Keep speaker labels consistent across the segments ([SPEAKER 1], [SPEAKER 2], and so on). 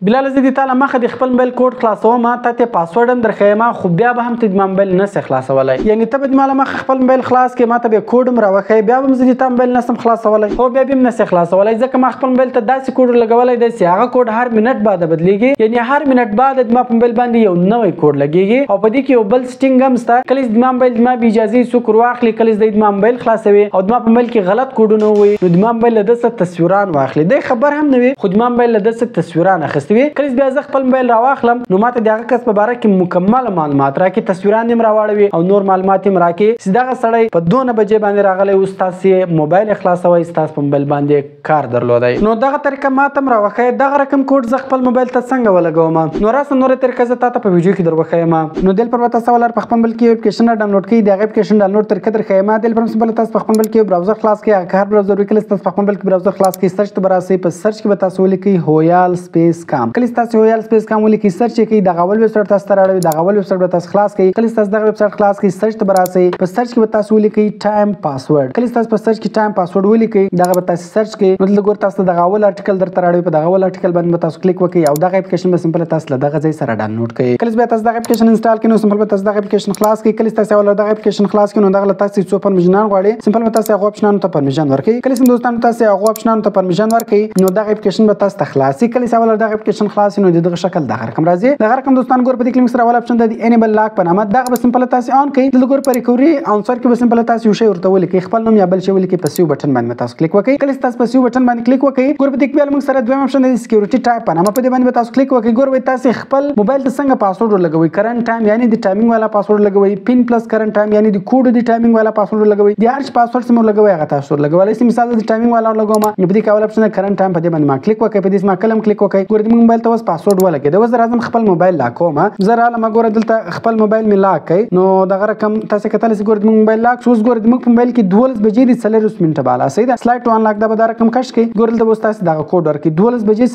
[SPEAKER 1] بلال زه دې تا له مخه د خپل موبایل کوډ خلاصوم، تا ته پاسورډ هم درښیم، خو بیا به هم ته د ما موبایل نه سې خلاصولی. یعنې ته به د ما له مخه خپل موبایل خلاص کړې، ما ته به کوډ هم راوښیې، بیا به هم زه د تا موبایل نه سم خلاصولی. خو بیا به هم نه سې خلاصولی، ځکه ما خپل موبایل ته داسې کوډ لګولی دی چې هغه کوډ هر منټ بعد بدلیږي. یعنې هر منټ بعد د ما په موبایل باندې یو نوی کوډ لګیږي. او په دې کې یو بل setting هم سته، کله چې د ما موبایل د ما بې اجازې څوک ورواخلي، کله چې دی د ما موبایل خلاصوي او د ما په موبایل کې غلط کوډونه ووایي، نو د ما موبایل له ده څخه تصویران واخلي. دی خبر هم نه وي، خو د ما موبایل له ده څخه تصویران اخیستي وي. کله چې بیا زه خپل موبایل راواخلم، نو ماته د هغه کس په باره کې مکمل معلومات راکړي، تصویران یې هم راواړوي او نور معلومات یې هم راکړي چې دغه سړی په دونه بجې باندې راغلی و، ستاسې موبایل یې خلاصوی، ستاسو په موبایل باندې کار درلودی. نو دغه طریقه ماته هم راوښیه، دغه رقم کوډ زه خپل موبایل ته څنګه ولګوم؟ نو راسه نوره طریقه زه تاته په ویډیو کې در وښیم. نو دل پر به تاسو ولر په خپل موبایل کې یو اپلیکیشن را ډاونلوډ کړئ، د هغې اپلیکیشن ډاونلوډ طریقه در ښیم. دل پر سمپل تاسو په خپل موبایل کې browser خلاص کړئ، هغه هر browser وي، کله تاسو په خپل موبایل کې browser خلاص کړئ، search ته به راسئ، په search کې به تاسو ولیکئ هویال space کام. کله چې تاسو هویال space کام ولیکئ، search یې کړئ، دغه اول ویب سایټ تاسو ته راړوي، دغه اول ویب سایټ به تاسو خلاص کړئ. کله چې تاسو دغه ویب سایټ خلاص کړئ، search ته به راسئ، په search کې به تاسو ولیکئ time password. کله چې تاسو په search کې time password ولیکئ، دغه به تاسو search کړئ، نو دلته ګور تاسو ته دغه اول article درته راړوي، په دغه اول article باندې به تاسو کلیک وکړئ او دغه اپلیکیشن به simple تاسو له دغه ځای سره ډاونلوډ کړئ. کله چې بیا تاسو دغه اپلیکیشن install کړئ، نو simple به تاسو دغه اپلیکیشن خلاص کړئ. کله چې تاسو اول دغه اپلیکیشن خلاص کړئ، نو دغه له تاسو څو permission غواړي، simple به تاسو هغه آپشنانو ته permission ورکړئ. کله چې دوستانو تاسو هغه آپشنانو ته permission ورکړئ، نو دغه اپلیکیشن به تاسو ته خلاص شي. کله چې اول دغه اپلیکیشن خلاص شي، نو د دغه شکل دغه رقم راځي. دغه رقم دوستان ګور په دې کې موږ سره اول آپشن د enable lock په نامه، دغه به simple تاسو on کړئ. دلته ګور په recovery answer کې به simple تاسو یو شی ورته ولیکئ، خپل نوم یا بل شی ولیکئ، په save button باندې تاسو کلیک وکړئ. کله چې تاسو په save button باندې کلیک وکړئ، ګور په دې کې بیا موږ سره دویم آپشن د security type په نامه، په دې باندې به تاسو کلیک وکړئ. ګور به تاسو خپل موبایل ته څنګه پاسورډ ولګوئ، current time یعنی د timing والا پاسورډ لګوئ، PIN plus current time یعنی د کوډ د timing والا پاسورډ لګوئ، د هر پاسورډ سم لګوئ هغه تاسو لګولای شئ. مثال د timing والا لګوم، نو په دې کې اول آپشن current time په دې باندې ما کلیک وکړ، په دې ما کلم کلیک وکړ، ګور د موبایل ته اوس پاسورډ ولګېد. اوس راځم خپل موبایل lock کوم، زه رالم ګوره دلته خپل موبایل مې lock کړ. نو دغه رقم تاسو کتلی شئ، ګوره د موبایل lock شو. اوس ګوره د موږ په موبایل کې 12 بجې دي 24 منټه بالا، صحیح ده. slide to unlock دا به دا رقم کش کړئ. ګوره دلته به اوس تاسو دغه کوډ ورکړئ، 12 بجې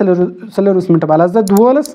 [SPEAKER 1] 24 منټه بالا، زه 12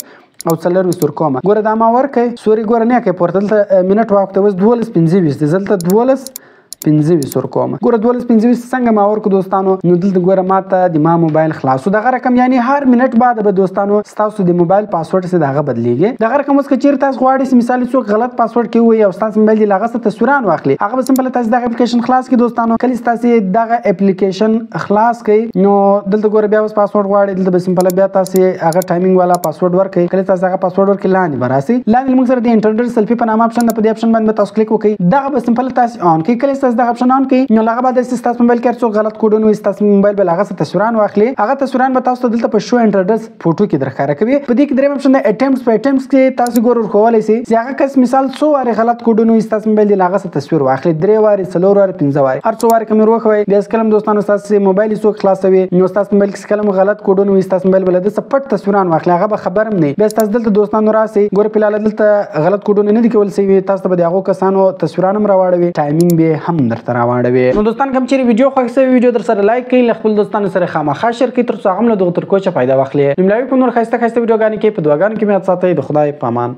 [SPEAKER 1] او 24 ورکوم. ګوره دا ما ورکړ، sorry ګوره نه کوي پورته دلته منټ واخته، اوس 12:25 دی، زه دلته 12:25 ورکوم. ګوره 12:25 څنګه ما ورکو دوستانو؟ نو دلته ګوره ما ته د ما موبایل خلاص شو. دغه رقم یعنی هر منټ بعد به دوستانو ستاسو د موبایل پاسورډ څخه دغه بدلیږي. دغه رقم اوس که چیرې تاسو غواړئ چې مثال څوک غلط پاسورډ کې وایي او ستاسو موبایل دې له هغه څخه تصویران واخلي، هغه به simple تاسو دغه اپلیکیشن خلاص کړئ دوستانو. کله چې تاسو دغه اپلیکیشن خلاص کړئ، نو دلته ګوره بیا اوس پاسورډ غواړي، دلته به simple بیا تاسو هغه timing والا پاسورډ ورکړئ. کله تاسو هغه پاسورډ ورکړئ، لاندې به راسي، لاندې موږ سره د intruder selfie په نامه آپشن ده، په دې آپشن باندې به تاسو کلیک وکړئ، دغه به simple تاسو on کړئ. کله چې تاسو دغه آپشن on کړئ، نو هغه بعد چې ستاسو موبایل کې هر څوک غلط کوډونه وي، ستاسو موبایل به له هغه څخه تصویران واخلي، هغه تصویران به تاسو ته دلته په show intruders photo کې درښکاره کوي. په دې کې دریم آپشن دی attempts. په attempts کې تاسو ګور ورښوولی شئ چې هغه کس مثال څو وارې غلط کوډونه وي، ستاسو موبایل دې له هغه څخه تصویر واخلي، 3 وارې، 4 وارې، 5 وارې، هر څو وارې که مې وروښوئ. بیا کله هم دوستانو ستاسو موبایل څوک خلاصوي، نو ستاسو موبایل کې کله هم غلط کوډونه وي، ستاسو موبایل به له ده څخه پټ تصویران واخلي، هغه به خبر هم نه وي. بیا ستاسو دلته دوستانو راسي، ګوره پلاله دلته غلط کوډونه نه دي کول سوي، تاسو ته به د هغو کسانو تصویران هم راواړوي، timing به هم درته راواړوي. نو دوستان کوم چیرې ویډیو خوښ سوي، ویډیو در سره like کړئ، له خپل دوستانو سره خامخا share کړئ، تر څو هغه هم له دغو طریقو څخه فایده واخلي. نو ملاوي په نور ښایسته ښایسته ویډیوګانو کې په دعاګانو کې مې یاد ساتئ. د خدای په امان.